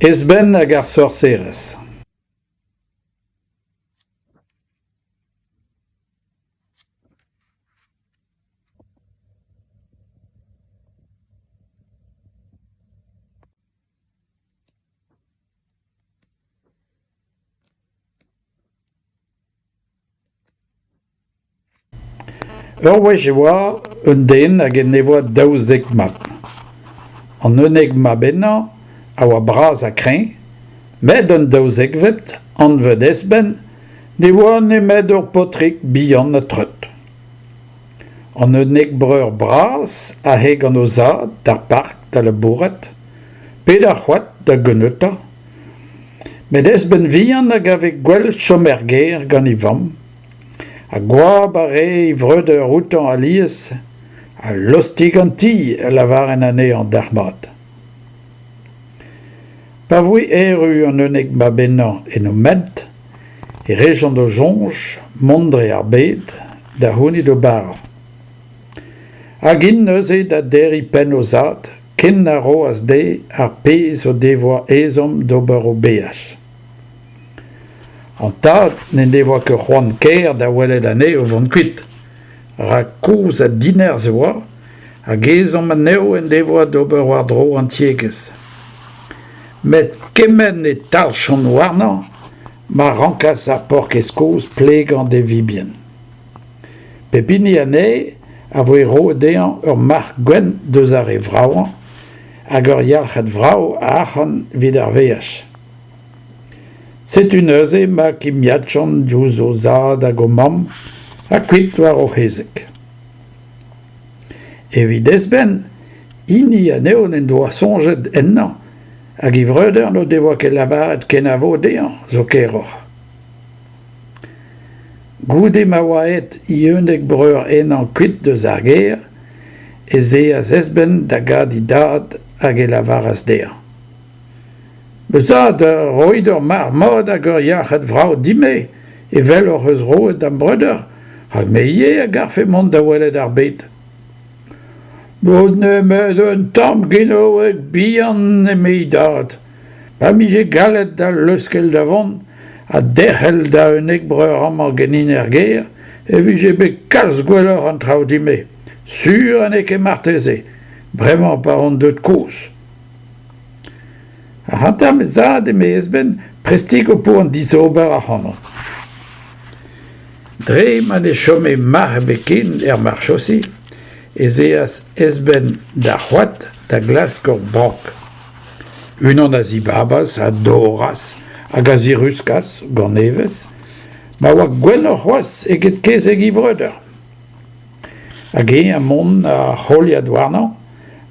Esben hag ar sorserez. Ur wech e oa un den hag en devoa 12 mab. An 11 mab henañ a oa bras ha kreñv, met an daouzekvet, anvet Esben, ne oa nemet ur paotrig bihan ha treut. An 11 breur bras a ae gant o zad d'ar park da labourat, pe d'ar c'hoad da geuneuta. Met Esben vihan a gave gwell chom er gêr gant e vamm. Ha goap a rae e vreudeur outañ alies, ha lostik an ti a lavarent anezhañ dalc'hmat. Pa voe erru an 11 mab henañ en o ment e rejont o soñj mont dre ar bed da c'hounit o bara. Hag int neuze da derriñ penn o zad ken na roas dezhe ar pezh o devoa ezhomm d'ober o beaj. An tad n'en devoa ket c'hoant kaer da welet anezho o vont kuit, rak kozh ha dinerzh e oa, hag ezhomm anezho en devoa d'ober war-dro an tiegezh. Met kement e talc'hjont warnañ ma rankas ar paourkaezh kozh plegañ d'e vibien. Pep hini anezhe a voe roet dezhañ ur marc'h gwenn deus ar re vravañ hag ur yalc'had vrav a arc'hant evit ar veaj. Setu neuze ma kimiadjont diouzh o zad hag o mamm ha kuit war o c'hezeg. Evit Esben, hini anezho n'en doa soñjet ennañ hag e vreudeur n'o devoa ket lavaret kenavo dezhañ zo keroc'h. Goude ma oa aet e 11 breur henañ kuit eus ar gêr ez eas Esben da gad e dad hag e lavaras dezhañ. Ma zad, roit ur marc'h mat hag ur yalc'had vrav din-me, evel hoc'h eus roet da'm breudeur, rak me ivez a garfe mont da welet ar bed. N'out nemet un tamm ginoeg bihan, eme e dad. Ma 'mije gallet da leuskel da vont ha derc'hel da 11 breur amañ ganin er gêr, e vije bet kalz gwelloc'h an traoù din-me. Sur ha n'eo ket marteze, bremañ pa on deuet kozh. Ac'hanta, ma zad, eme Esben, prestik ho po an dizober ac'hanon. Dre ma ne chome marc'h ebet ken er marchosi ez eas Esben d'ar c'hoad da glask ur brank. Unan a zibabas, a dorras hag a ziruskas, gant evezh, ma oa gwelloc'h c'hoazh eget kezeg e vreudeur. Hag eñ ha mont a-c'holiad warnañ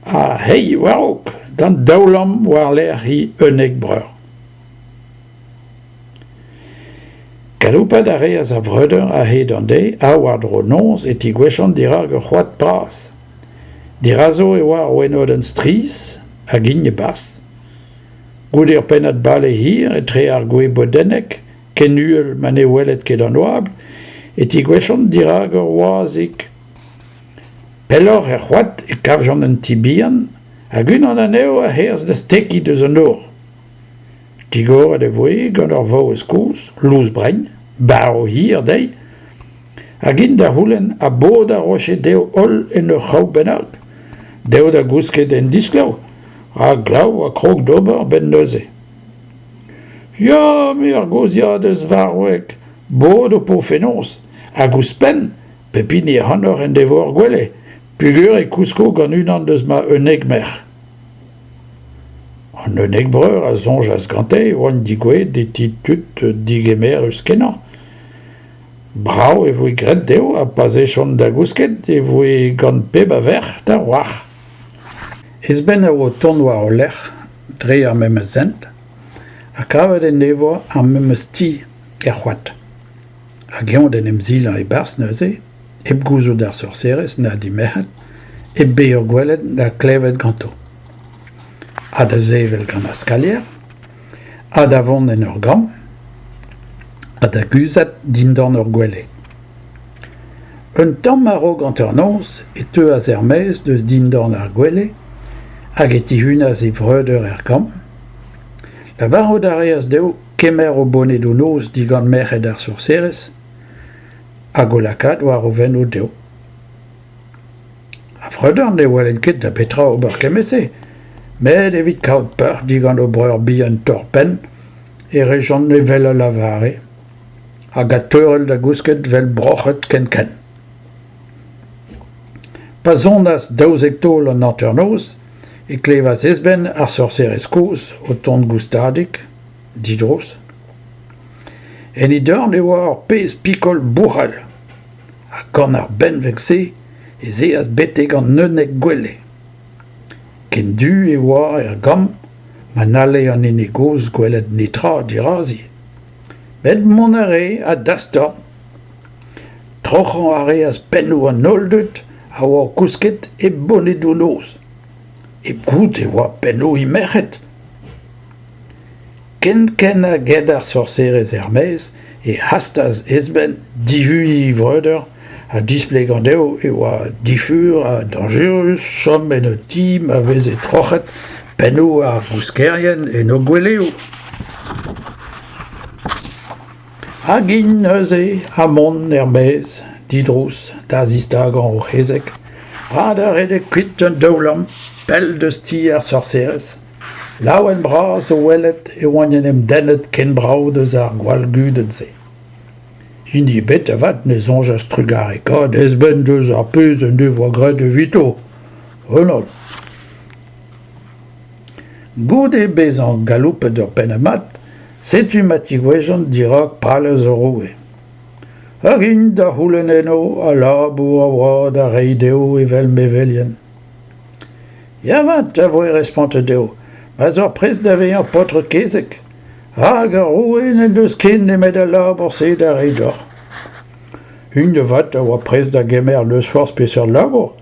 ha hey war-raok d'an daoulamm war-lerc'h he 11 breur. Galoupat a reas ar vreudeur a-hed an deiz ha war-dro noz e tigouezjont dirak ur c'hoad bras. Dirazo e oa ur wenodenn strizh hag int e-barzh. Goude ur pennad bale hir etre ar gwez bodennek ken uhel ma ne weled ket an oabl, e tigouezjont dirak ur wazhig. Pelloc'h er c'hoad e kavjont un ti bihan hag unan anezho a c'herzh da stekiñ deus an nor. Digoret e voe gant ur vaouez kozh, lous-brein, barv hir dezhi, hag int da c'houlenn ha bod a roje dezho holl en ur c'hraou bennak, dezho da gousket en disglav, rak glav a krog d'ober 'benn neuze. Ya, me ar gozhiadez varvek, bod ho po fenoz, hag ouzhpenn, pep hini ac'hanoc'h en devo ur gwele, peogwir e kousko gant unan deus ma 11 merc'h. An 11 breur a soñjas gante e oant degouezhet e ti tud digemerus-kenañ. Brav e voe graet dezho ha pa'z ejont da gousket e voe gant pep a verc'h da wrac'h. Esben a oa o tont war o lerc'h dre ar memes hent ha kavet en devoa ar memes ti er c'hoad. Hag eñ d'en em silañ e-barzh neuze, hep gouzout d'ar sorserez na d'he merc'hed, hep bezañ gwelet na klevet ganto. Ha da sevel gant ar skalier, ha da vont en ur gambr, ha da guzhat dindan ur gwele. Un tamm a-raok hanternoz e teuas er-maez eus dindan ar gwele hag e tihunas e vreudeur er gambr. Lavarout a reas dezho kemer o bonedoù-noz digant merc'hed ar sorserez hag o lakaat war o fennoù dezho. Ar vreudeur ne welent ket da betra ober kement-se, met evit kaout peoc'h digant o breur bihan torr-penn e rejont evel a lavare, hag adteurel da gousket 'vel broc'hed ken-ken. Pa sonas 12 taol an hanternoz e klevas Esben ar sorserez kozh o tont goustadik, didrouz. En he dorn e oa ur pezh pikol bouc'hal ha gant ar benveg-se ez eas betek an 11 gwele. Ken du e oa er gambr ma n'halle an hini gozh gwelet netra dirazi. Met mont a rae a-dastorn. Troc'hañ a reas pennoù an holl dud a oa kousket e bonedoù-noz. Hep goût e oa pennoù he merc'hed. Ken-ken ha get ar sorserez er-maez e hastas Esben dihuniñ e vreudeur ha displegañ dezho e oa difur ha dañjerus chom en un ti ma veze troc'het pennoù ar gouskerien en o gweleoù. Hag int neuze ha mont er-maez, didrouz, da zistagañ o c'hezeg ha da redek kuit un daoulamm pell deus ti ar sorserez, laouen-bras o welet e oant en em dennet ken brav deus ar gwall gudenn-se. Hini ebet avat ne soñjas trugarekaat Esben deus ar pezh en devoa graet evito. Renod. Goude bezañ galoupet ur pennad mat, setu ma tigouezjont dirak palez ar roue. Hag int da c'houlenn eno al labour a oa da reiñ dezho evel mevelien. Ya 'vat, a voe respontet dezho, ma'z oc'h prest da vezañ paotr-kezeg, rak ar roue n'en deus ken nemet al labour-se da reiñ deoc'h. Int avat a oa prest da gemer n'eus forzh peseurt labour,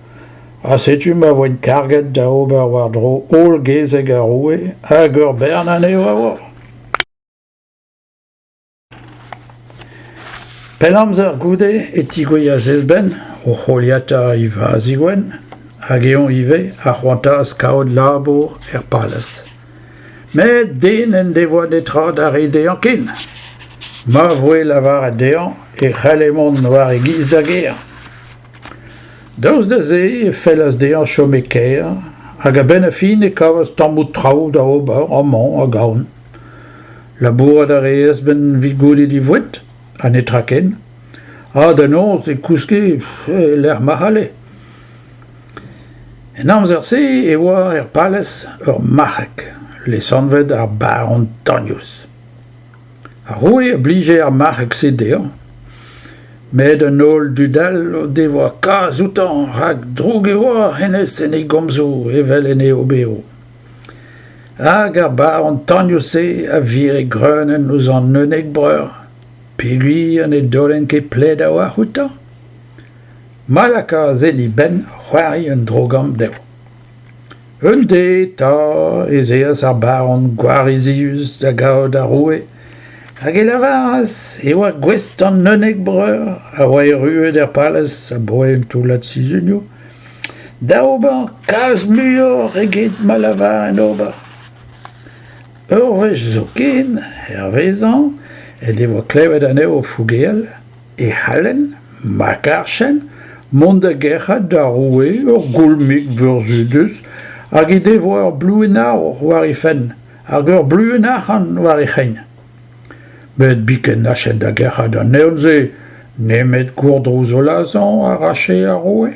ha setu ma voent karget da ober war-dro holl gezeg ar roue hag ur bern anezho a oa. Pell amzer goude e tigouezhas Esben o c'holiata e vazhig wenn, hag eñ ivez a c'hoantaas kaout labour er palez. Met den n'en devoa netra da reiñ dezhañ ken. Ma voe lavaret dezhañ e c'helle mont war e giz da gêr. Daoust da se e fellas dezhañ chom e kêr hag a-benn ar fin e kavas tammoù traoù da ober amañ hag ahont. Labourat a reas 'benn evit gounit e voued ha netra ken. Ha da noz e kouske e-lec'h ma c'halle. En amzer-se e oa er palez ur marc'heg lesanvet ar baron Tagnous. Ar roue a blije ar marc'heg-se dezhañ, met an holl dud all o devoa kaz outañ rak drouk e oa hennezh en e gomzoù evel en e oberoù. Hag ar baron Tagnous-se a vire greunenn ouzh an 11 breur peogwir ne daolent ket pled a-walc'h outañ. Ma lakaas en e benn c'hoari un dro-gamm dezho. Un deiz 'ta ez eas ar baron gwarizius da gaout ar roue hag e lavaras e oa gouest an 11 breur a oa erruet er palez abaoe un toullad sizhunioù da ober kalz muioc'h eget ma lavarent ober. Ur wech zoken, hervezañ, en devoa klevet anezho o fougeal e c'hallen, ma karchen, mont da gerc'hat d'ar roue ur goulmig vurzhudus hag he devoa ur bluenn aour war he fenn hag ur bluenn arc'hant war he c'hein. Met biken n'achen da gerc'hat an evn-se nemet gourdrouz o lazhañ a rache ar roue.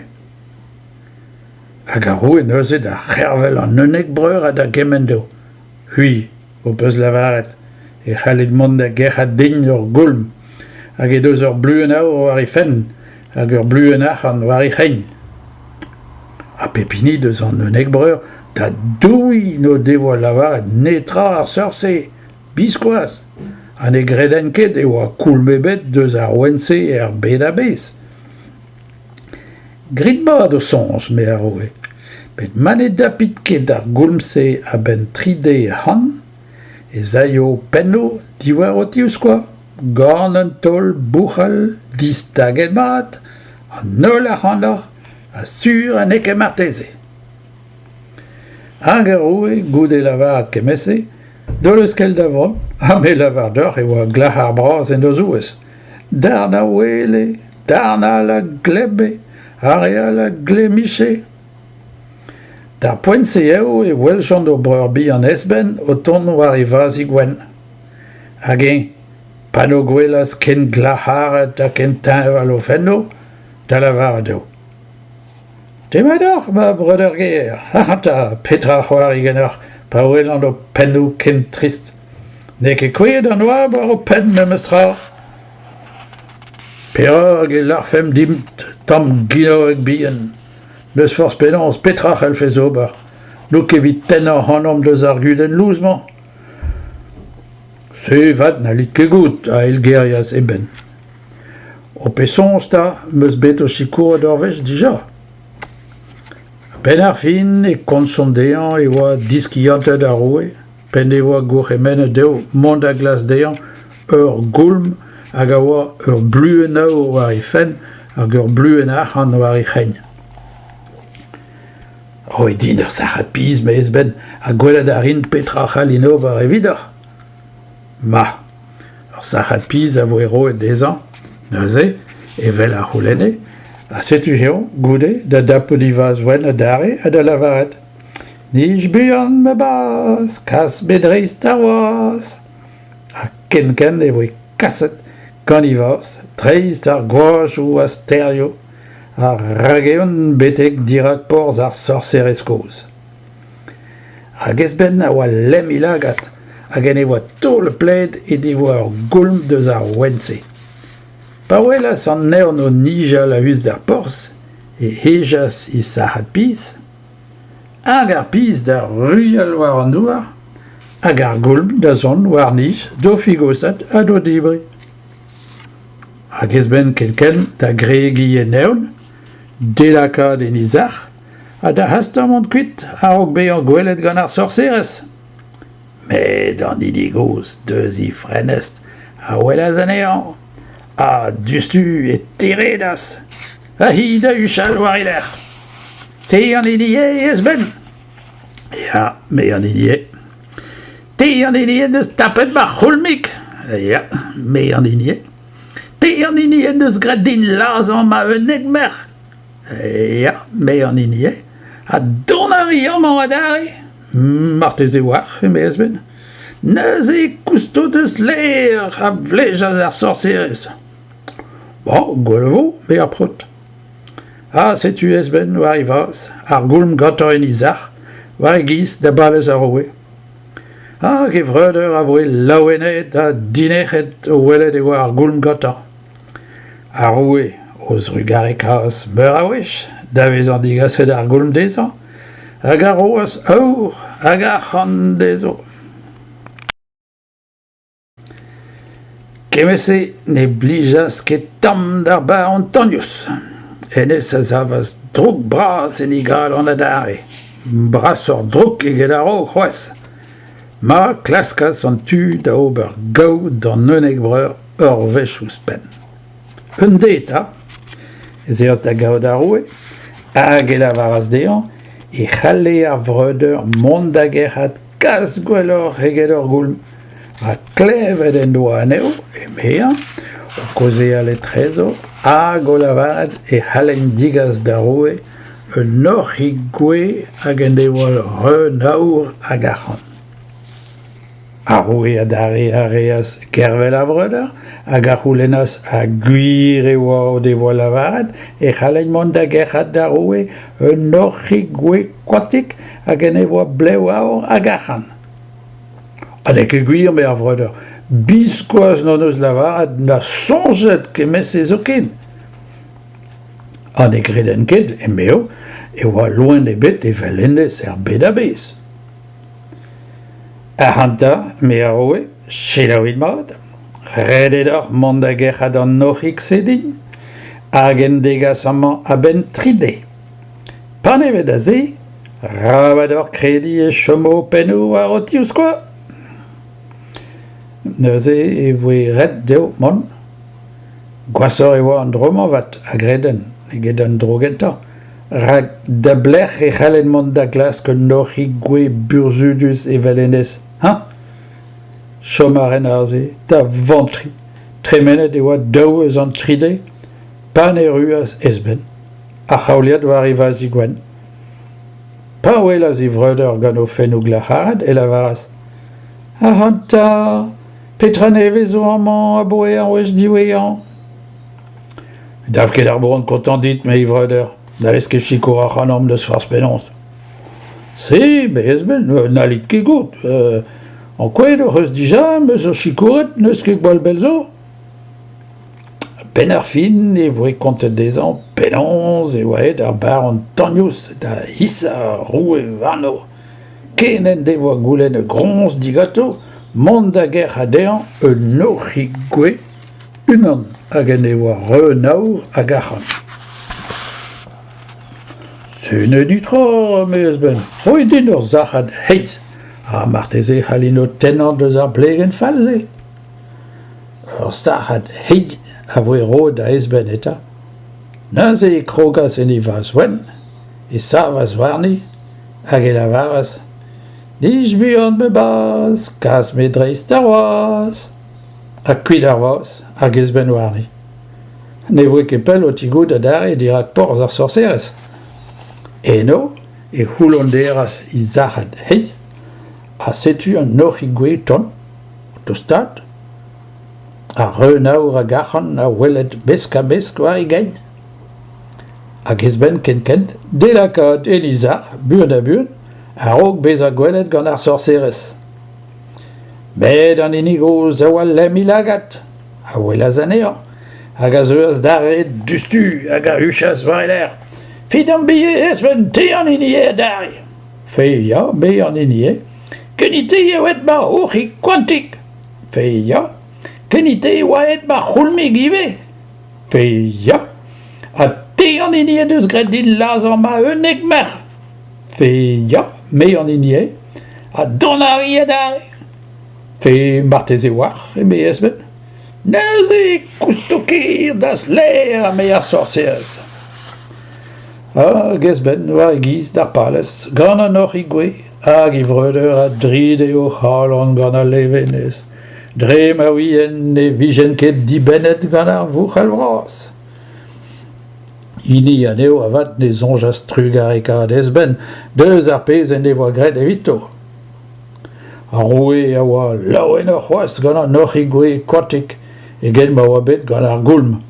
Hag ar roue neuze da c'hervel an 11 breur ha da gemenn dezho. C'hwi ho peus lavaret e c'hallit mont da gerc'hat din ur goulm hag he deus ur bluenn aour war he fenn hag ur bluenn arc'hant war he c'hein. Ha pep hini deus an 11 breur da douiñ n'o devoa lavaret netra ar seurt-se, biskoazh, ha ne gredent ket e oa koulm ebet deus ar ouenn-se er bed a-bezh. Grit mat ho soñj, 'me ar roue, met ma ne dapit ket ar goulm-se a-benn tri deiz ac'hann, ez aio ho pennoù diwar ho tivskoaz gant un taol bouc'hal distaget mat, an holl ac'hanoc'h ha sur ha n'eo ket marteze. Hag ar roue, goude lavaret kement-se, D'o leuskel da vont, ha me 'lavar deoc'h e oa glac'har bras en o zouez. Darn a ouele, darn all a glemme, ar re all a glemmiche. D'ar poent-se eo e weljont o breur bihan Esben o tont war e vazhig wenn. Hag eñ, pa n'o gwelas ken glac'haret ha ken teñval o fennoù, da lavaret eo. Demat deoc'h, ma breudeur-gaer. Ac'hanta, petra a c'hoari ganeoc'h pa welan ho pennoù ken trist? N'eo ket kouezhet an oabl war ho penn memes tra. Perak e lârfemp dimp tamm ginoeg bihan? N'eus forzh penaos, petra c'hellfes ober? N'out ket evit tennañ ac'hanomp deus ar gudenn lous-mañ. Se 'vat n'hallit ket goût, a eilgerias eben. Ho pet soñj 'ta 'm eus bet ho sikouret ur wech dija. A-benn ar fin e komzjont dezhañ e oa diskiantet ar roue p'en devoa gourc'hemennet dezho mont da glask dezhañ ur goulm hag a oa ur bluenn aour war he fenn hag ur bluenn arc'hant war he c'hein. Roit din ur sac'had piz maez-benn ha gwelet a rin petra a c'hallin ober evidoc'h. Ma, ur sac'had piz a voe roet dezhañ neuze, evel a c'houlenne, ha setu eñ goude da dapout e vazh wenn adarre ha da lavaret Nij buan, ma bazh, kas me dreist ar wazh. Ha kenkent e voe kaset gant e vazh dreist ar gwajoù ha stêrioù ha rag-eeun betek dirak porzh ar sorserez kozh. Rak Esben a oa lemm e lagad hag en devoa taol pled he devoa ur goulm deus ar ouenn-se. Pa welas an evn o nijal a-us d'ar porzh e hejas he sac'had piz, hag ar piz da ruilhal war an douar, hag ar goulm da zont war-nij d'o figosat ha d'o debriñ. Hag Esben kenkent da gregiñ en evn, d'e lakaat en he sac'h, ha da hastañ mont kuit a-raok bezañ gwelet gant ar sorserez. Met an hini gozh deus he frenestr a welas anezhañ ha diouzhtu e teredas ha hi da huchal war e lerc'h. Te an hini eo, Esben? Ya, me an hini eo. Te an hini en deus tapet ma c'houlmig? Ya, me an hini eo. Te an hini en deus graet din lazhañ ma 11 merc'h? Ya, me an hini eo. Ha dont a ri amañ adarre? Marteze 'oar, eme Esben. Neuze e kousto deus lêr, a vlejas ar sorserez. Bon, gwell e vo, eme ar paotr. Ha setu Esben war e vazh, ar goulm gantañ en e sac'h, war e giz da balez ar roue. Hag e vreudeur a voe laouenaet ha dinec'het o welet e oa ar goulm gantañ. Ar roue o zrugarekaas meur a wech da vezañ digaset ar goulm dezhañ hag a roas aour hag arc'hant dezho. Kement-se ne blijas ket tamm d'ar baron Tonius. Hennezh a savas droug bras en e galon adarre, brasoc'h droug eget a-raok c'hoazh. Ma klaskas an tu da ober gaou d'an 11 breur ur wech ouzhpenn. Un deiz 'ta ez eas da gaout ar roue hag e lavaras dezhañ e c'halle ar vreudeur mont da gerc'hat kalz gwelloc'h eget ur goulm rak klevet en doa anezho, emezañ, o kaozeal etrezo hag o lavaret e c'hallent degas d'ar roue un hoc'hig gouez hag en devoa reun aour hag arc'hant. Ar roue adarre a reas gervel ar vreudeur hag a c'houlennas ha gwir e oa o devoa lavaret e c'hallent mont da gerc'hat d'ar roue un hoc'hig gouez koatik hag en devoa blev aour hag arc'hant. Ha n'eo ket gwir, eme ar vreudeur, biskoazh n'hon eus lavaret na soñjet kement-se zoken. Ha ne greden ket, emezho, e oa loen ebet evel hennezh er bed a-bezh. Ac'hanta, me a roue, selaouit mat, ret eo deoc'h mont da gerc'hat an hoc'hig-se din hag en degas amañ a-benn tri deiz. Panevet da se, rabat deoc'h krediñ e chomo ho pennoù war ho tivskoaz. Neuze e voe ret dezho mont. Gwashoc'h e oa an dro-mañ avat, a greden, eget an dro gentañ. Rak da belec'h e c'hallen mont da glask un hoc'hig gouez burzhudus evel hennezh, hañ ? Chom a raent aze da vantriñ. Tremenet e oa daou eus an tri deiz pan erruas Esben, a-c'haoliad war e vazhig gwenn. Pa welas e vreudeur gant o fennoù glac'haret e lavaras Ac'hanta, petra nevez zo amañ aboe ar wech diwezhañ ? Ne dav ket ar boan kontañ dit, me e vreudeur, n'hallez ket sikour ac'hanomp n'eus forzh penaos. Se, Esben, n'hallit ket goût. Ankouaet hoc'h eus dija em eus ho sikouret n'eus ket gwall bell zo. A-benn ar fin e voe kontet dezhañ penaos e oa aet ar baron Tagnous da hisañ ar roue warno, ken en devoa goulennet groñs diganto mont da gerc'hat dezhañ un hoc'hig gouez, unan hag en devoa reun aour hag arc'hant. Se n'eo netra, eme Esben, roit din ur sac'had heiz, ha marteze e c'hallin ho tennañ deus ar plegenn fall-se. Ur sac'had heiz a voe roet da Esben eta. Neuze e krogas en e vazh wenn, e savas warni, hag e lavaras Nij buan ma bazh, kas me dreist ar wazh. Ha kuit ar vazh hag Esben warni. Ne voe ket pell o tigout adarre dirak porzh ar sorserez. Eno e c'houllonderas he sac'had heiz, ha setu an hoc'hig gouez tont, o tostaat. Ar reun aour hag arc'hant a weled mesk-ha-mesk war e gein. Hag ez-benn kenkent d'e lakaat en he sac'h buan-ha-buan a-raok bezañ gwelet gant ar sorserez. Met an hini gozh a oa lemm he lagad. a welas anezhañ hag a zeuas d'ar red diouzhtu hag a huchas war e lerc'h Fidambie Esben, te an hini eo adarre Fe ya, me an hini eo. Kenite eo aet ma hoc'hig koantik Fe ya. Kenite e oa aet ma c'houlmig ivez Fe ya. Ha te an hini en deus graet din lazhañ ma 11 merc'h Fe ya, me an hini eo. Ha dont a ri adarre Te marteze 'oar, eme Esben. Neuze e kousto ker da'z lêr, eme ar sorserez. Hag Esben war e giz d'ar palez, gant an hoc'hig gouez, hag e vreudeur a dride o c'halon gant al levenez, dre ma ouient ne vijent ket dibennet gant ar vouc'hal vras. Hini anezho avat ne soñjas trugarekaat Esben deus ar pezh en devoa graet evito. Ar roue a oa laouenoc'h c'hoazh gant an hoc'hig gouez koatik eget ma oa bet gant ar goulm,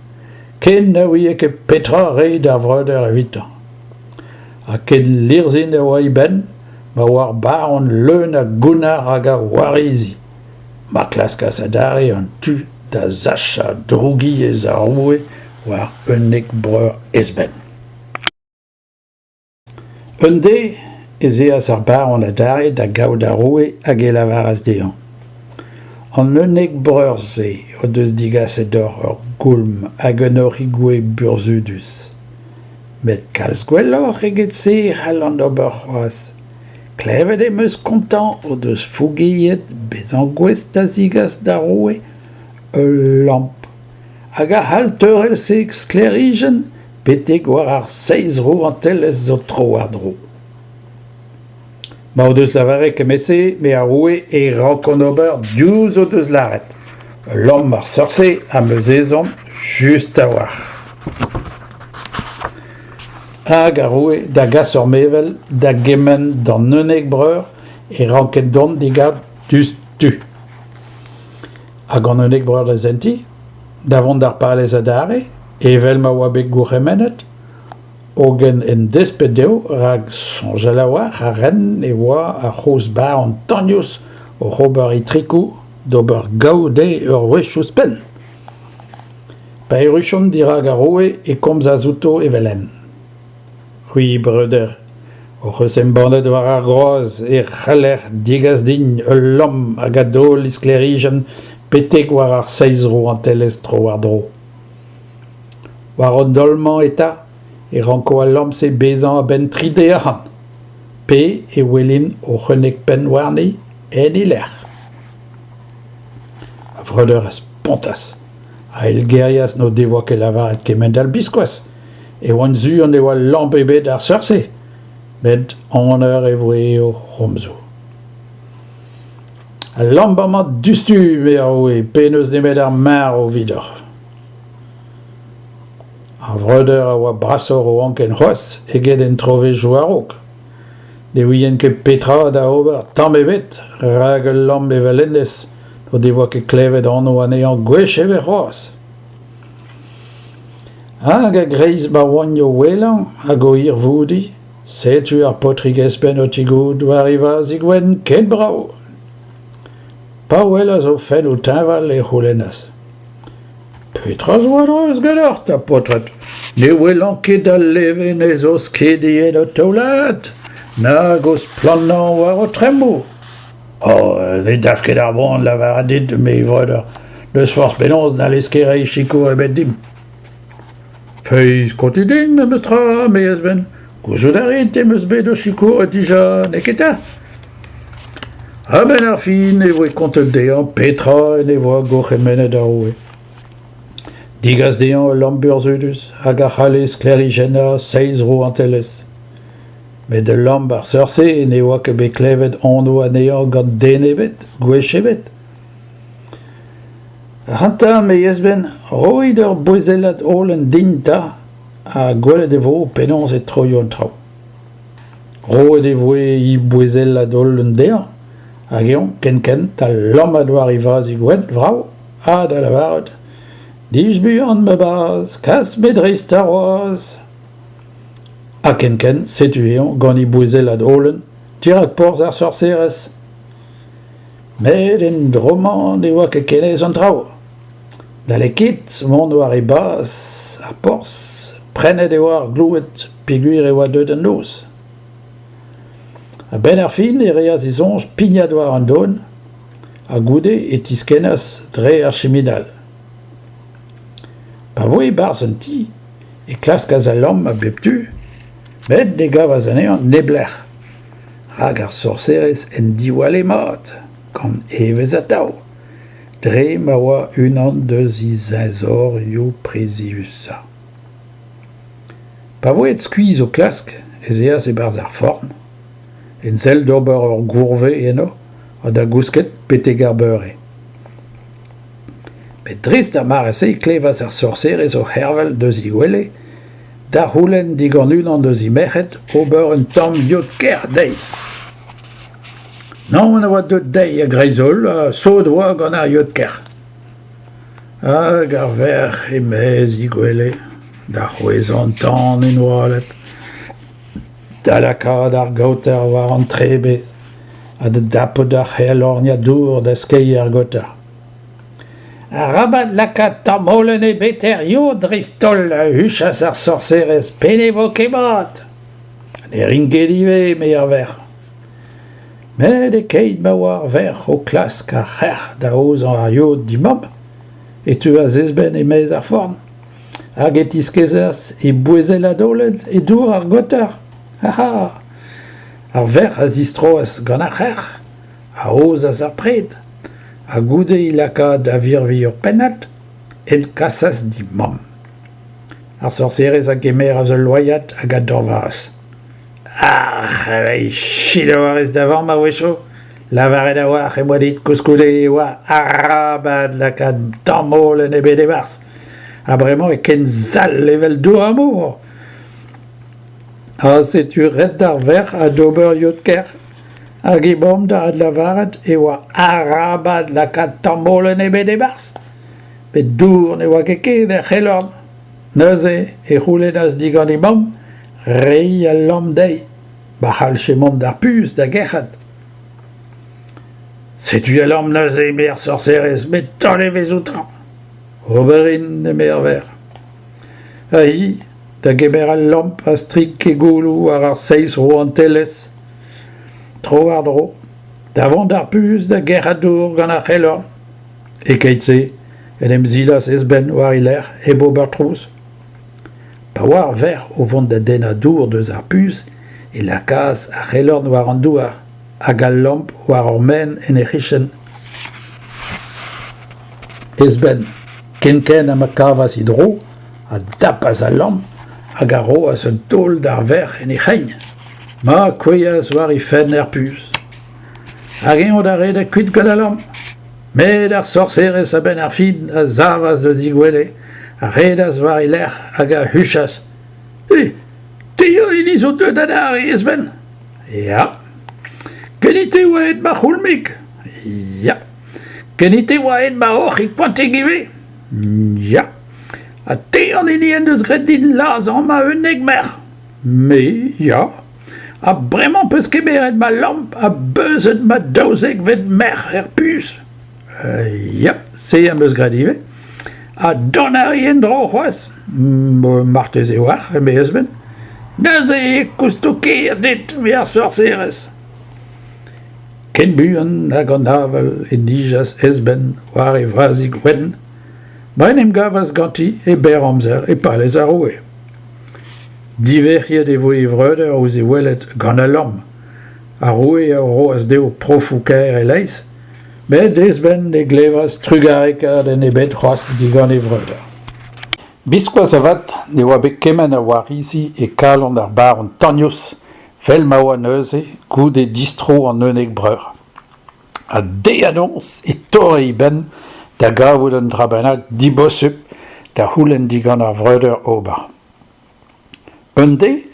ken na ouie ket petra reiñ d'ar vreudeur evitañ. Ha ken lirzhin e oa e benn ma oa ar baron leun a gounnar hag a warizi, ma klaskas adarre an tu da sachañ drougiezh ar roue war 11 breur Esben. Un deiz ez eas ar baron adarre da gaout ar roue hag e lavaras dezhañ: An 11 breur-se o deus degaset deoc'h ur goulm hag un hoc'hig gouez burzhudus. Met kalz gwelloc'h eget se e c'hallan ober c'hoazh. Klevet em eus kontañ o deus fougeet bezañ gouest da zegas d'ar roue ul lamp hag a c'hall teurel sklêrijenn betek war ar seizh rouantelezh zo tro-war-dro. Ma o deus lavaret kement-se, me ar roue, e rankont ober diouzh o deus lavaret. Ul lamm ar seurt-se am eus ezhomm just a-walc'h. Hag ar roue da gas ur mevel da gemenn d'an 11 breur e rankent dont d'e gaout diouzhtu. Hag an 11 breur da sentiñ, da vont d'ar palez adarre, evel ma oa bet gourc'hemennet, hogen en desped dezho, rak soñjal a-walc'h a raent e oa ar c'hozh baron tagnous oc'h ober itrikoù d'ober gaou dezhe ur wech ouzhpenn. Pa erruchont dirak ar roue e komzas outo evel-henn. C'hwi, breuder, hoc'h eus embannet war ar groaz e c'haller degas din ul lamm hag a daol e sklêrijenn betek war ar seizh rouantelezh tro-war-dro. War an daol-mañ eta e ranko al lamm-se bezañ a-benn tri deiz ac'hann, pe e welin hoc'h 11 penn warni en he lec'h. A vreudeur a spontas, a eilgerias n'o devoa ket lavaret kement-all biskoazh. E oant sur ne oa lamp ebet ar seurt-se, met aner e voe o c'homzoù. Al lamp amañ diouzhtu, eme ar roue, pe n'eus nemet ar marv evidoc'h. Ar vreudeur a oa brasoc'h o anken c'hoazh eget en trovezhioù a-raok. Ne ouient ket petra da ober tamm ebet rak ul lamp evel hennezh n'o devoa ket klevet anv anezhañ gwech ebet c'hoazh. Hag a-greiz ma oant o ouelañ hag o hirvoudiñ, setu ar paotrig espenn o tigouzout war e vazhig wenn ken brav. Pa welas o fennoù teñval e c'houlennas: Petra zo a-dreuz ganeoc'h 'ta paotred? Ne welan ket al levenez o skediñ en ho taoulagad, nag o splannañ war ho tremmoù. Oh, ne dalv ket ar boan lavaret dit, eme e vreudeur, n'eus forzh penaos n'hallez ket reiñ sikour ebet dimp. Feiz, kontit din memes tra, eme Esben. Gouzout a rit em eus bet ho sikouret dija, n'eo ket 'ta? A-benn ar fin e voe kontet dezhañ petra en devoa gourc'hemennet ar roue. Degas dezhañ ul lamp burzhudus hag a c'halle sklêrijennañ seizh rouantelezh. Met ul lamp ar seurt-se ne oa ket bet klevet anv anezhañ gant den ebet, gwech ebet. Ac'hanta, eme Yezben, roit ur bouezellad holen din 'ta, ha gwelet e vo penaos e troio an traoù. Roet e voe he bouezellad holen dezhañ, hag eñ kenkent da lammat war e vazhig wenn vrav ha da lavaret Dij buan, ma bazh, kas me dreist ar wazh. Ha kenkent setu eñ gant e bouezellad holen dirak porzh ar sorserez. Met en dro-mañ ne oa ket ken aes an traoù. N'halle ket mont war e bas ar porzh, prennet e oa ar gloued peogwir e oa deuet an noz. A-benn ar fin e reas e soñj pignat war an don ha goude e tiskennas dre ar chiminal. Pa voe e-barzh an ti e klaskas al lamm a bep tu, met ne gavas anezhañ neblec'h. Rak ar sorserez en diwalle mat, gant evezh atav, dre ma oa unan eus he zeñzorioù priziusañ. Pa voed skuizh o klask ez eas e-barzh ar forn, en sell d'ober ur gourvez eno ha da gousket betek ar beure. Met dres d'ar mare-se e klevas ar sorserez o c'hervel deus he gwele da c'houlenn digant unan eus he merc'hed ober un tamm yod-kerc'h dezhi. Naon a oa deuet dezhi a-greiz-holl ha sot oa gant ar yod-kerc'h. Hag ar verc'h e-maez he gwele da c'hwezhañ an tan en oaled, da lakaat ar gaoter war an trebez ha da dapout ar c'helorniad dour da skeiñ er gaoter. Arabat lakaat tamm holen ebet er yod dreist-holl, a huchas ar sorserez, pe ne vo ket mat. Ne rin ket ivez, eme ar verc'h. Met e-keit ma oa ar verc'h o klask ar c'herc'h da aozañ ar yod d'he mamm, e teuas Esben e-maez ar forn, hag e tiskezas e bouezellad holen e dour ar gaoter. Ha Ar verc'h a zistroas gant ar c'herc'h, a aozas ar pred, ha goude he lakaat da virviñ ur pennad, en kasas d'he mamm. Ar sorserez a gemeras ul loaiad hag a dañvaas. Ah, selaou a rez da vamm a-wechoù. Lavaret a-walc'h em boa dit koulskoude e oa arabat lakaat tamm holen ebet e-barzh. Ha bremañ e ken sall evel dour ar mor. Ha setu ret d'ar verc'h adober yod-kerc'h. Hag he mamm da adlavaret e oa arabat lakaat tamm holen ebet e-barzh. Met dour ne oa ket ken er c'helorn. Neuze e c'houlennas digant he mamm reiñ al lamm dezhi, ma c'hallje mont d'ar puñs da gerc'hat. Setu al lamm neuze, eme ar sorserez, met taol evezh outañ. Ober int, eme ar verc'h. Ha hi da gemer al lamp a strik he gouloù war ar seizh rouantelezh tro-war-dro, da vont d'ar puñs da gerc'hat dour gant ar c'helorn. E-keit-se en em silas Esben war he lerc'h hep ober trouz. Pa oa ar verc'h o vont da dennañ dour deus ar puñs e lakaas ar c'helorn war an douar hag al lamp war ur maen en he c'hichen. Esben, kenkent ha ma kavas he dro, a dapas al lamp hag a roas un taol d'ar verc'h en he c'hein. Ma kouezhas war he fenn er puñs. Hag eñ da redek kuit gant al lamm. Met ar sorserez a-benn ar fin a savas eus he gwele, a redas war he lerc'h hag a huchas "Eh, te eo hini zo deuet adarre, Esben ?" "Ya." "Ganit e oa aet ma c'houlmig ?" "Ya." "Ganit e oa aet ma hoc'hig koantik ivez ?" "Ya." "Ha te an hini en deus graet din lazhañ ma 11 merc'h ?" "Me, ya." Ha bremañ 'peus kemeret ma lamp ha beuzet ma daouzekvet merc'h er puñs. Ya, se am eus graet ivez. Ha dont a ri en-dro c'hoazh ? Marteze 'oar, eme Esben. Neuze e kousto ker dit, eme ar sorserez. Ken buan hag an avel e nijas Esben war e vazhig wenn, ma en em gavas ganti e berr amzer e palez ar roue. Divec'hiet e voe e vreudeur ouzh e welet gant al lamm. Ar roue a roas dezho profoù kaer e-leizh, met Esben ne glevas trugarekadenn ebet c'hoazh digant e vreudeur. Biskoazh avat ne oa bet kement a warizi e kalon ar baron Tagnos 'vel ma oa neuze goude distro an unnek breur. Ha deiz ha noz e torre e benn da gavout un dra bennak dibosupl da c'houlenn digant ar vreudeur ober. Un deiz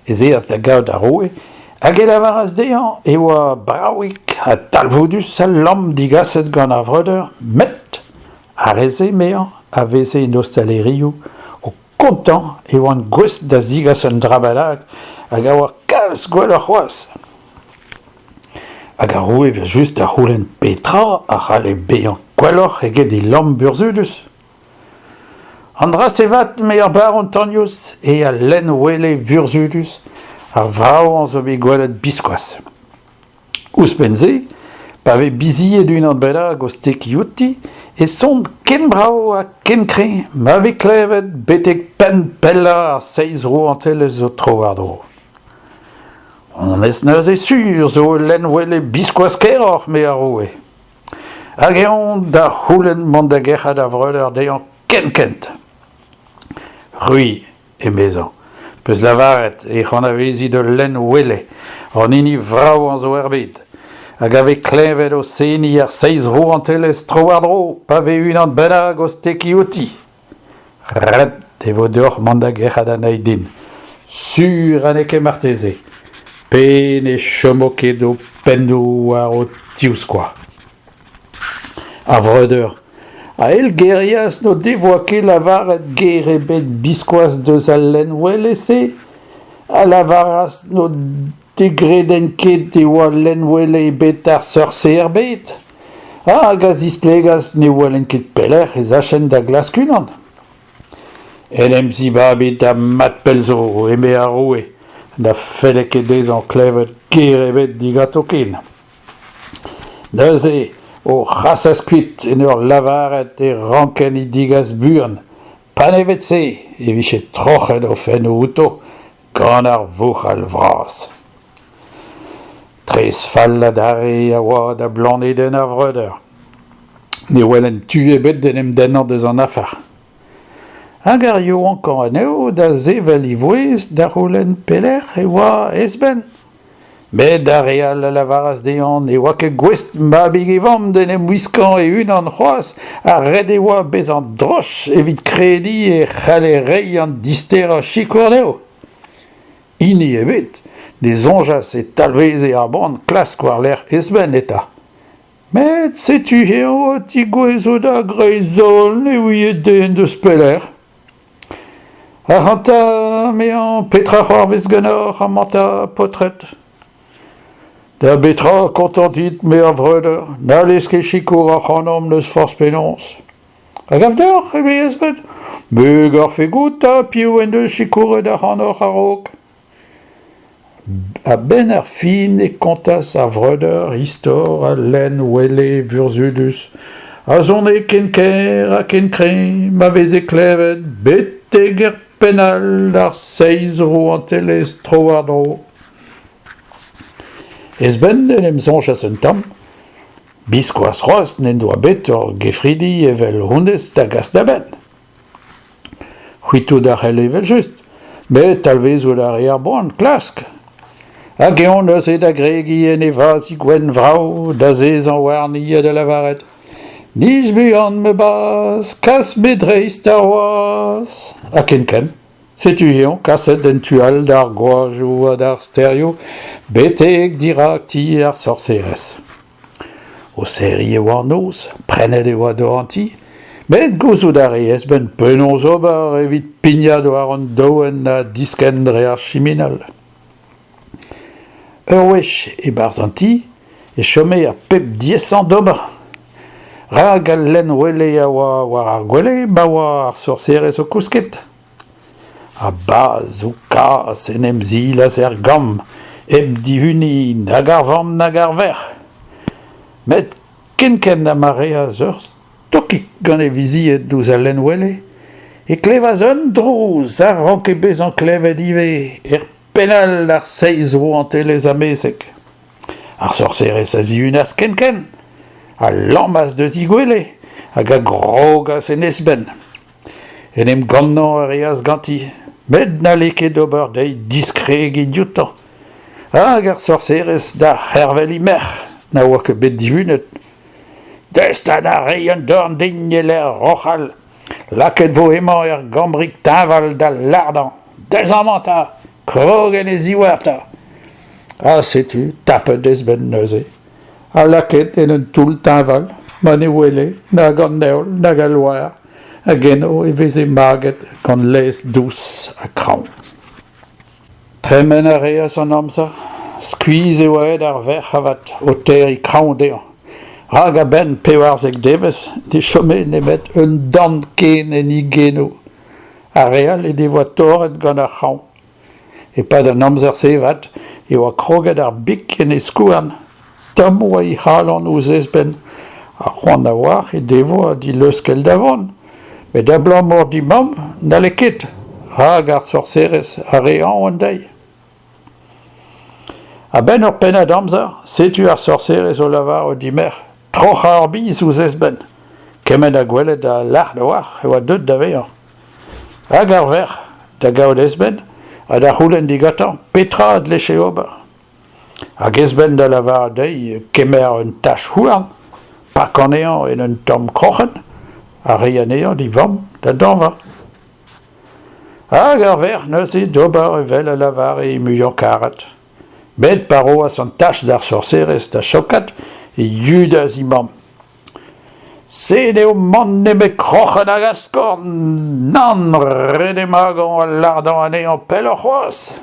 ez eas da gaout ar roue hag e lavaras dezhañ e oa bravik ha talvoudus al lamm digaset gant ar vreudeur met ar re-se, emezañ, a veze en ostalerioù o kontañ e oant gouest da zegas un dra bennak hag a oa kalz gwelloc'h c'hoazh. Hag ar roue evel-just da c'houlenn petra a c'halle bezañ gwelloc'h eget e lamm burzhudus. An dra-se 'vat, eme ar baron Tagnos, eo al lenn-wele vurzhudus, ar vravañ zo bet gwelet biskoazh. Ouzhpenn-se, pa vez bizied unan bennak o stekiñ outi, e son ken brav ha ken kreñv ma vez klevet betek penn pellañ ar seizh rouantelezh zo tro-war-dro. Honnezh neuze sur zo ul lenn-wele biskoazh kaeroc'h, eme ar roue. Hag eñ da c'houlenn mont da gerc'hat ar vreudeur dezhañ kenkent. C'hwi, emezañ, 'peus lavaret ec'h anavezit ul lenn-wele, an hini vravañ zo er bed, hag a vez klevet o seniñ ar seizh rouantelezh tro-war-dro pa vez unan bennak o stekiñ outi. Ret e vo deoc'h mont da gerc'hat anezhi din, sur ha n'eo ket marteze, pe ne chomo ket ho pennoù war ho tivskoaz. Ar vreudeur a eilgerias n'o devoa ket lavaret ger ebet biskoazh deus al lenn-wele-se, a lavaras n'o degredent ket e oa lenn-wele ebet ar seurt-se er bed. Hag a zisplegas ne welent ket pelec'h ez achent da glask unan. En em zibabit ha mat pell zo, eme ar roue, na felle ket dezhañ klevet ger ebet diganto ken. Neuze o c'hasas kuit en ur lavaret e rankent he degas buan, panevet-se e vije troc'het o fennoù outo gant ar vouc'hal vras. Tres fall adarre a oa da blanedenn ar vreudeur. Ne welent tu ebet d'en em dennañ deus an afer. Hag ar yaouankañ anezho da sevel e vouezh da c'houlenn pelec'h e oa Esben. Met ar re all a lavaras dezhañ ne oa ket gouest mabig e vamm d'en em wiskañ e-unan c'hoazh ha ret e oa bezañ droch evit krediñ e c'halle reiñ an disterañ sikour dezho. Hini ebet ne soñjas e talveze ar boan klask war-lerc'h Esben eta. Met setu eñ o tigouezhout a-greiz-holl ne ouie den deus pelec'h. Ac'hanta, emezañ, petra c'hoarvez ganeoc'h amañ 'ta, paotred ? Da betra kontant it, me ar vreudeur, n'hallez ket sikour ac'hanomp n'eus forzh penaos. A gav deoc'h, eme Esben, me 'garfe goût 'ta piv en deus sikouret ac'hanoc'h a-raok. A-benn ar fin e kontas ar vreudeur istor al lenn wele vurzhudus a sone ken kaer ha ken kreñv ma veze klevet betek er penn all ar seizh rouantelezh tro-war-dro. Esben en em soñjas un tamm. Biskoazh c'hoazh n'en doa bet ur gefridi evel honnezh da gas da benn. C'hwitout a c'helle evel-just, met talvezout a rae ar boan klask. Hag eñ neuze da gregiñ en e vazhig gwenn vrav, d'azezañ warni ha da lavaret Nij buan ma bazh, kas me dreist ar wazh. Ha kenkent, setu eñ kaset en tu all d'ar gwajoù ha d'ar stêrioù, betek dirak ti ar sorserez. O serriñ e oa an noz, prennet e oa dor an ti, met gouzout a rees 'benn penaos ober evit pignat war an doenn ha diskenn dre ar chiminal. Ur wech e-barzh an ti e chome ar pep diaesañ d'ober, rak al lenn-wele a oa war ar gwele ma oa ar sorserez o kousket. Ha bazh-kazh en em silas er gambr hep dihuniñ nag ar vamm nag ar verc'h. Met kenkent ha ma reas ur stokig gant e vizied ouzh al lenn-wele e klevas un drouz a ranke bezañ klevet ivez er penn all d'ar seizh rouantelezh amezek. Ar sorserez a zihunas kenkent, a lammas deus he gwele hag a grogas en esbenn. En em gannañ a reas ganti, met n'halle ket ober dezhi diskregiñ dioutañ. Hag ar sorserez da c'hervel he merc'h, na oa ket bet dihunet. Deus 'ta da reiñ un dorn din e-lec'h roc'hal. Lakaet 'vo hemañ er gambrig teñval da lardañ. Deus amañ 'ta, krog en e ziwar 'ta. Ha setu tapet ez-benn neuze. Ha lakaet en un toull teñval ma ne wele nag an heol nag al loar, hag eno e veze maget gant laezh dous ha kraoñ. Tremen a reas an amzer, skuizh e oa aet ar verc'h avat o terriñ kraoñ dezhañ, rak a-benn 14 devezh ne chome nemet un dant ken en he genoù. Ar re all he devoa torret gant ar c'hraoñ. E-pad an amzer-se avat e oa kroget ar big en he skouarn. Tomm oa he c'halon ouzh Esben ha c'hoant a-walc'h he devoa d'he leuskel da vont. Met abalamour d'he mamm n'halle ket, rak ar sorserez a rae aon dezhi. A-benn ur pennad amzer, setu ar sorserez o lavarout d'he merc'h troc'hañ ur biz ouzh Esben. Kement ha gwelet ha lart a-walc'h e oa deuet da vezañ. Hag ar verc'h da gaout Esben ha da c'houlenn digantañ petra a dleje ober. Hag Esben da lavaret dezhi kemer un tach houarn, pakañ anezhañ en un tamm kroc'hen ha reiñ anezhañ d'e vamm da dañva. Hag ar verc'h neuze d'ober evel a lavare he muiañ-karet. Met pa roas an tach d'ar sorserez da chaokat e yudas he mamm. Se n'eo mann nemet kroc'hen hag askorn, nann, ret eo magañ ha lardañ anezhañ pelloc'h c'hoazh.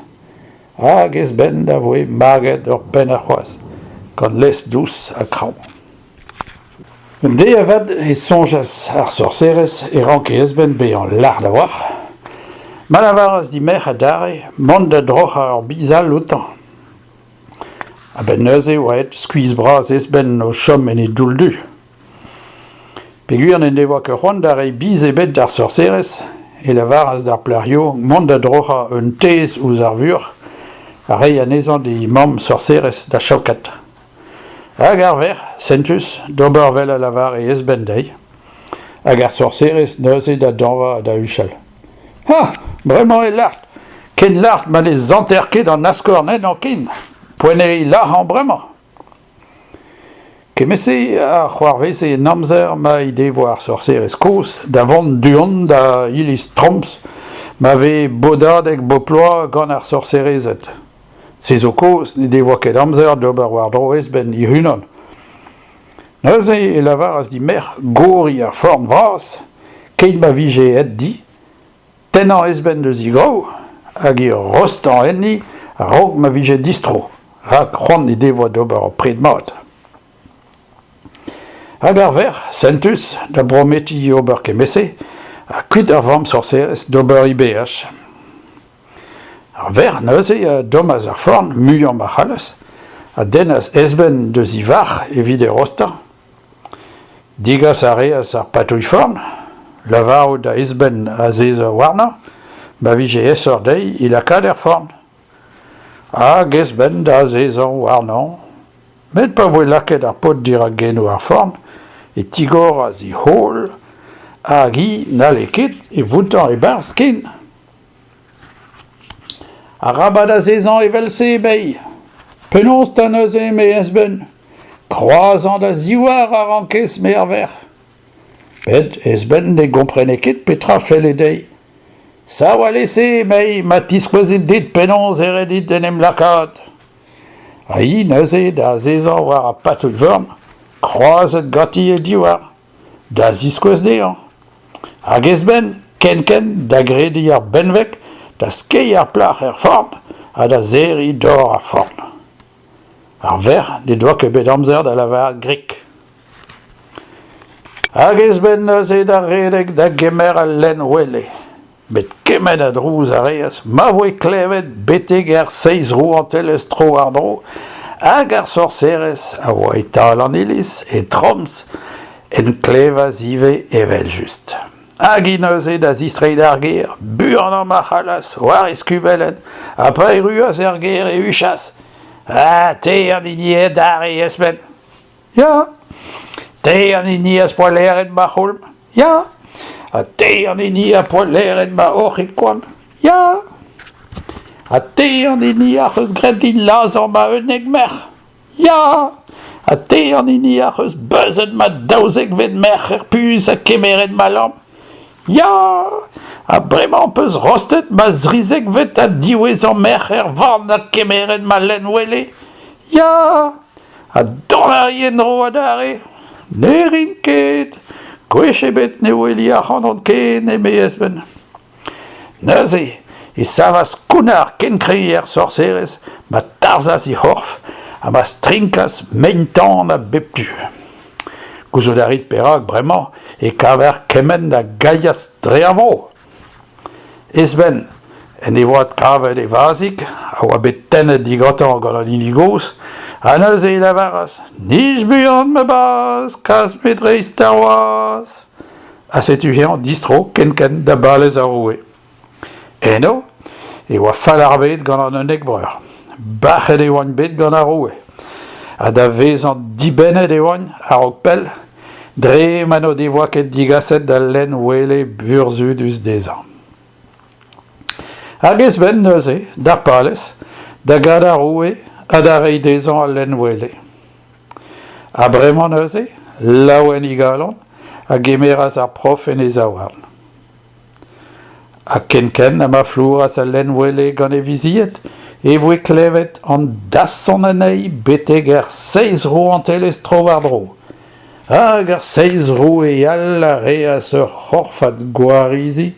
Hag ez-benn a voe maget ur pennad c'hoazh, gant laezh dous ha kraoñ. Un deiz avat e soñjas ar sorserez e ranke ez-benn bezañ lart a-walc'h, ma lavaras d'he merc'h adarre mont da droc'hañ ur biz all outañ. A-benn neuze e oa aet skuizh-bras ez-benn o chom en e doull-du. Peogwir n'en devoa ket c'hoant da reiñ biz ebet d'ar sorserez e lavaras d'ar plac'h yaouank mont da droc'hañ un tezh ouzh ar vuoc'h ha reiñ anezhañ d'he mamm sorserez da chaokat. Hag ar verc'h, sentus, d'ober 'vel a lavare ez-benn dezhi. Hag ar sorserez neuze da dañva ha da huchal. Ha! Bremañ eo lart! Ken lart ma ne santer ket an askorn ennañ ken! Poent eo e lazhañ bremañ! Kement-se a c'hoarveze en amzer ma he devoa ar sorserez kozh da vont du-hont da iliz Troms ma vez bodadeg bep bloaz gant ar sorserezed. Se zo kaoz n'he devoa ket amzer d'ober war-dro ez-benn hec'h-unan. Neuze e lavaras d'he merc'h goriñ ar forn vras keit ma vije aet di, tennañ ez-benn eus he graou hag he rostañ enni a-raok ma vije distro, rak c'hoant he devoa d'ober ur pred mat. Hag ar verc'h, sentus, da brometiñ ober kement-se, ha kuit ar vamm sorserez d'ober he beaj. Ar verc'h neuze a dommas ar forn muiañ ma c'hallas, a dennas ez-benn deus he varc'h evit e rostañ. Degas a reas ar patouilh-forn, lavarout da ez-benn azezañ warnañ, ma vije aesoc'h dezhi e lakaat er forn. Hag ez-benn da azezañ warnañ. Met pa voe lakaet ar paotr dirak genoù ar forn e tigoras he c'hol hag hi n'halle ket e voutañ e-barzh ken. Arabat azezañ evel-se, emezhi. Penaos 'ta neuze, eme Esben? Kroazañ da zivhar a rankez, 'me ar verc'h. Met Esben ne gomprene ket petra felle dezhi. Sav alese, emei, ma tiskouezin dit penaos e ret dit en em lakaat. Ha hi neuze da azezañ war ar patouilh-feurm, kroazet ganti he divhar, da ziskouez dezhañ. Hag Esben, kenkent, da grediñ ar benveg, da skeiñ ar plac'h er forn ha da serriñ dor ar forn. Ar verc'h n'he doa ket bet amzer da lavaret grik. Hag Esben neuze da redek da gemer al lenn-wele. Met kement a drouz a reas ma voe klevet betek er seizh rouantelezh tro-war-dro hag ar sorserez a oa e-tal an iliz, e Troms, en klevas ivez evel-just. Hag hi neuze da zistreiñ d'ar gêr, buanañ ma c'hallas, war e skubellenn, ha pa erruas er gêr e huchas Ah, te an hini eo adarre, Esben! Ya, te an hini az poa laeret ma c'houlm. Ya, ha te an hini az poa laeret ma hoc'hig koant. Ya, ha te an hini ac'h eus graet din lazhañ ma 11 merc'h. Ya, ha te an hini ac'h eus beuzet ma daouzekvet merc'h er puñs ha kemeret ma lamp. Ya, ha bremañ 'peus rostet ma zrizekvet ha diwezhañ merc'h er vann ha kemeret ma lenn-wele. Ya, Ha dont a ri en-dro adarre ? Ne rin ket. Gwech ebet ne weli ac'hanon ken, eme Esben. Neuze e savas kounnar ken kreñv er sorserez ma tarzhas he c'horf ha ma strinkas mein-tan a bep tu. Gouzout a rit perak bremañ e kaver kement a gailhas dre ar vro. Esben en devoa adkavet e vazhig a oa bet tennet digantañ gant an hini gozh ha neuze e lavaras "Nij buan ma bazh, kas me dreist ar wazh." Ha setu eñ distro kenkent da balez ar roue. Eno e oa fall ar bed gant an 11 breur. Bac'het e oant bet gant ar roue. Ha da vezañ dibennet e oant a-raok pell dre ma n'o devoa ket digaset al lenn wele burzhudus dezhañ. Hag Esben neuze d'ar palez da gad ar roue ha da reiñ dezhañ al lenn wele. Ha bremañ neuze, laouen e galon, a gemeras ar prof en e zaouarn. Ha kenkent ha ma flouras al lenn-wele gant e vizied e voe klevet an dasson anezhi betek er seizh rouantelezh tro-war-dro. Hag ar seizh roue all a reas ur c'horfad gwarizi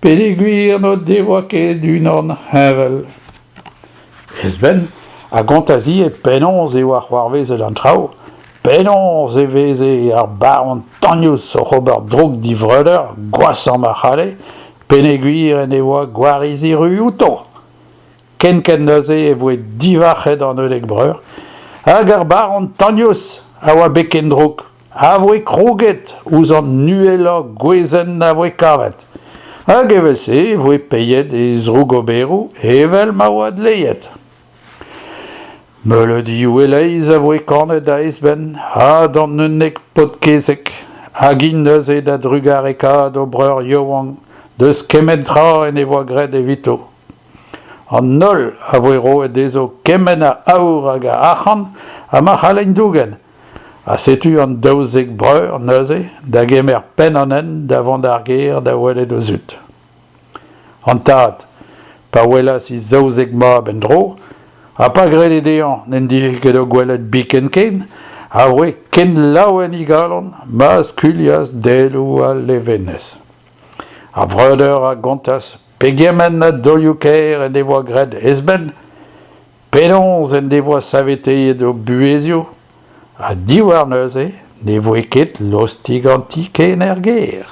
peogwir n'o devoa ket unan heñvel. Esben a gontas ivez penaos e oa c'hoarvezet an traoù, penaos e veze ar baron tagnous oc'h ober droug d'e vreudeur gwashañ ma c'halle, peogwir en devoa gwarizi ru outo. Kenkent neuze e voe divarc'het an 11 breur, hag ar baron tagnous a oa bet ken drouk. a voe kroget ouzh an uhelañ gwezenn a voe kavet, hag evel-se e voe paeet e zrougoberoù evel ma oa dleet. Meuleudioù e-leizh a voe kanet da Esben ha d'an 11 paotr-kezeg, hag int neuze da drugarekaat o breur yaouank deus kement tra en devoa graet evito. An holl a voe roet dezho kement a aour hag a arc'hant ha ma c'hallent dougen. Ha setu an 12 breur neuze da gemer penn an hent da vont d'ar gêr da welet o zud. An tad, pa welas e zaouzek mab en-dro, ha pa grede dezhañ n'en dije ket o gwelet biken ken, a voe ken laouen e galon ma skuilhas daeloù a levenez. Ar vreudeur a gontas pegement a daolioù-kaer en devoa graet Esben, Penaos en devoa saveteet o buhezioù ha diwar neuze ne voe ket lostig an ti ken er gêr.